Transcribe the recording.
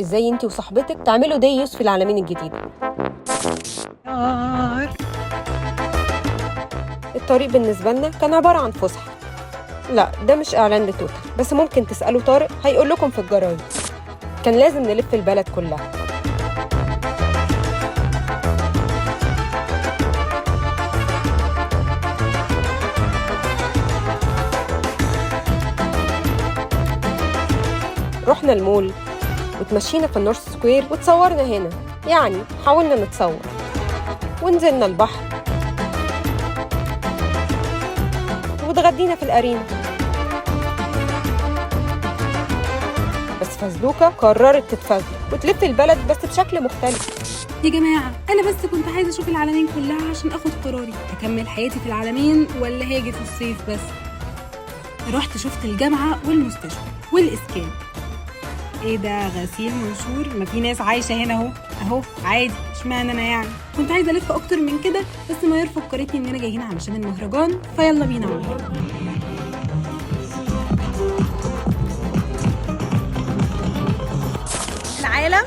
ازاي انت وصاحبتك تعملوا day use في العلمين الجديدة. الطريق بالنسبة لنا كان عبارة عن فسحة. لا ده مش إعلان لتوتال، بس ممكن تسألوا طارق هيقول لكم في الجرايد. كان لازم نلف البلد كلها. رحنا المول وتمشينا في ال North Square وتصورنا هنا، يعني حاولنا نتصور، ونزلنا البحر واتغدينا في ال Arena. بس فزلوكة قررت تتفزلك وتلف البلد بس بشكل مختلف. يا جماعة أنا بس كنت عايزة أشوف العلمين كلها عشان أخد قراري أكمل حياتي في العلمين ولا هاجي في الصيف بس. رحت شفت الجامعة والمستشفى والإسكان. ايه ده غسيل منشور؟ ما في ناس عايشة هنا اهو اهو عادي، اشمعنى انا يعني؟ كنت عايزة الف اكتر من كده، بس ميار فكرتني اننا جايين علشان المهرجان، فيلا بينا على المهرجان. العالم